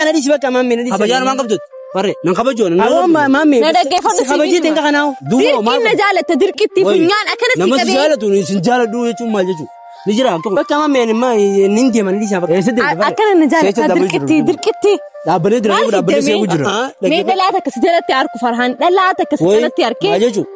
Ana dhiisi bakka maammee na dhiisi. Kabajaan maan qabdu? Farre nan kabajoo nan. Awwa maammee. Na dhaggeeffadhu Si kabajii tinka kanaawu. Duuba maal Dirqiin na jaalatta dirqitti funyaan akkana si Nama si qabee. jaalatu sin jaaladhu jechuun maal jechuudha? Ni jira hamtu. Bakka maammee nin deema ni dhiisa bakka. Eessa deemte farre? Akkana na jaalatta Seecha dirqitti dirqitti. Dhaabbalee jira Maal dhaabbalee fiddamee? seequ jira. Mee dhalaa takka si jalatti arku Farhaan dhalaa takka si Wayi jalatti arkee. maal jechuudha?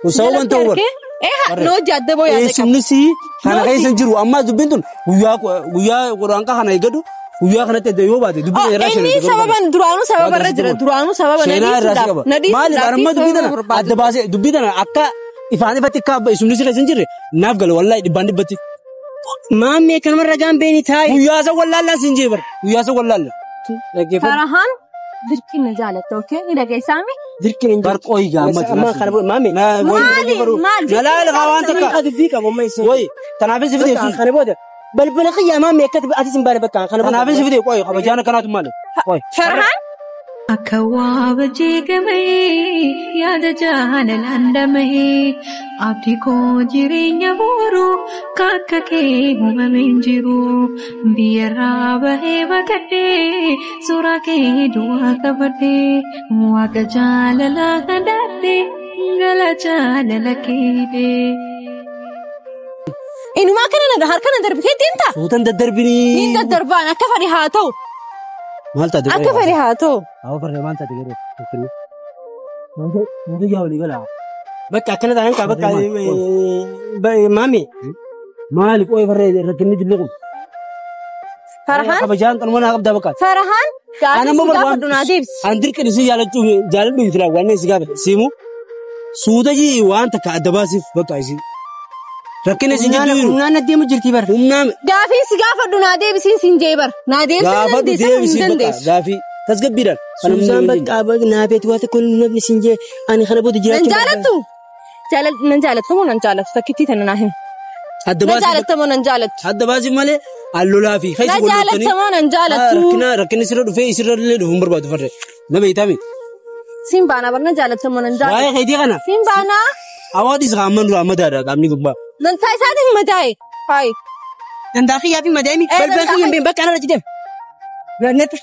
Kun sababa Jalatti ta'uu arkee. Eh noo jaadda boo yaada qaba. Eessumni si kana keessa hin jiru amma dubbiin tun guyyaa guyyaa quraanqa kana eeggatu guyyaa kanatti adda yoo baate dubbiin irraa Inni sababan duraanuu sababa irra jira duraanuu sababa na Seenaa irraa si dhiisuudhaaf qaba. na Maaliif dhiisuudhaaf amma dubbii sababa tana barbaadu. adda baasee dubbii tana akka ifaan ifatti akka eessumni si keessa hin jirre naaf gala wallaahi dhibbaan dhibbatti. Maammee kanuma ragaan beeni taa'i. Guyyaa isa wallaallaa siin jee bara guyyaa isa wallaalla. Dhaggeeffadhu. Farhaan dirqiin na jaalatta okee ni dhageessaami. Dirqiin hin jiru. Barqooyi gaamma Amma kana booda maammee. Maali maal Na laala kaa waan takka. Akka dubbii qabu amma isin. Wayi tanaafis fide Bakka kana booda balbala qiyyaa maammee akka atis hin baane bakka kana booda. tanaafis fide qoyi kabajaan akkanaatu maali? Qoyi. Farhaan Akka waa bajjeegamee yaada jaalalaan damee abdii koo jireenya booruu kakka kee uumamee hin jiru biyyarraa bahee baqadhee suuraa kee duwwaa qabadhee waaqa jaalalaa kadhadhee gala jaalala keedee. Inumaa kana na harka na darbitee deemta. Suutan daddarbinii. Ni daddarbaan akka fedhe haa ta'u Maal taate? akka fedhe haa ta'u. Awwa farre maal taate garuu? Nuti yaa walii galaa. Bakka akkana taa'an kaa bakka maammee. Maali qoyi farre rakkinni dillee kun? Farhaan Kabajaan kanuma naa qabdaa bakka. Farhaan Ana gaafii si amma gaafadhu naa deebisi. An dirqin isin jaalachuu jaaladhu miti laa waan si gaafadhe siimu suuta jii waan takka adda baasiif bakka isin. Rakkina isin jidduu jiru. Humnaan adeemu jirti bara. Humnaa Gaafii si gaafadhu naa deebisiin siin jee bara. Naa deebisuu gaafadhu dandeessa hin deebisii bakka dandeessu. gaafii tasgabbiidhaan. Suusaan bakka naafeetu waan tokko namni siin jee ani kana booda Nan jiraachuu. jaalattu? Nan jaalattu moo nan jaalattu? Takkittii tana naa himi. Adda Na baasiif jaalatta moo nan jaalattu? adda baasiif malee hallolaa fi Na jaalatta moo nan jaalattu? Rakkina rakkinni sirra dhufee isirra illee dhufu hin barbaadu farre. Na beeytami. Siin baanaa bar na jaalatta moo nan jaalattu? Waa'ee keetii kana Siin baanaa hawaadis haamman dura amma daadha qaamni gubbaa. nan taa isaatiin madaa'e. Haayi. Dandaa kiyyaa fi madaa'imi Eh, balbala dandaa kiyya hin beeku bakka anarra jiteef. Natti.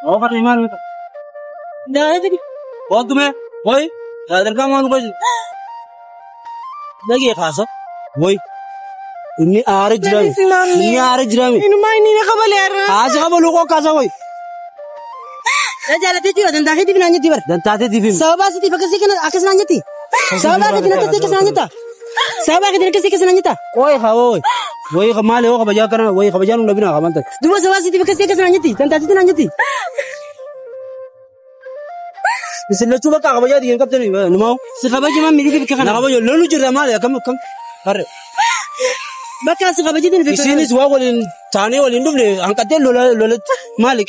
Awwa farre maal mata? Naafeeti. Waantume wayi sadarkaa maal gosi? Dhagee kaasa wayi inni aara jiraame inni aara jiraame Inumaa inni na qabalee har'a. kaasa qabalu koo kaasa wayi. Na jaalatee jira dandaa keetiif naan jetti bara. Dantaatee diifimi. Sababa asiitiif akkasii kana akkas naan jetti. Sababa keetiin akkasii akkas naan jetta. Sababa keetiin akkasii akkas naan jetta. Qoyi haa wayi wayi maal yoo kabajaa kana wayi kabajaa nu dhabina haa maal ta'e. Duuba sababa asiitiif akkasii akkas naan jetti. Dantaa naan jetti. Isin lachuu bakka kabajaa diigan qabdanii numaa. Si kabaji maammee dhiifi bakka Na kana. kabajoo lolu jirra maali akkam akkam farre. Bakka si kabajiitiin Isinis waa waliin taanee waliin dhufne hanqattee lola lolatti maali?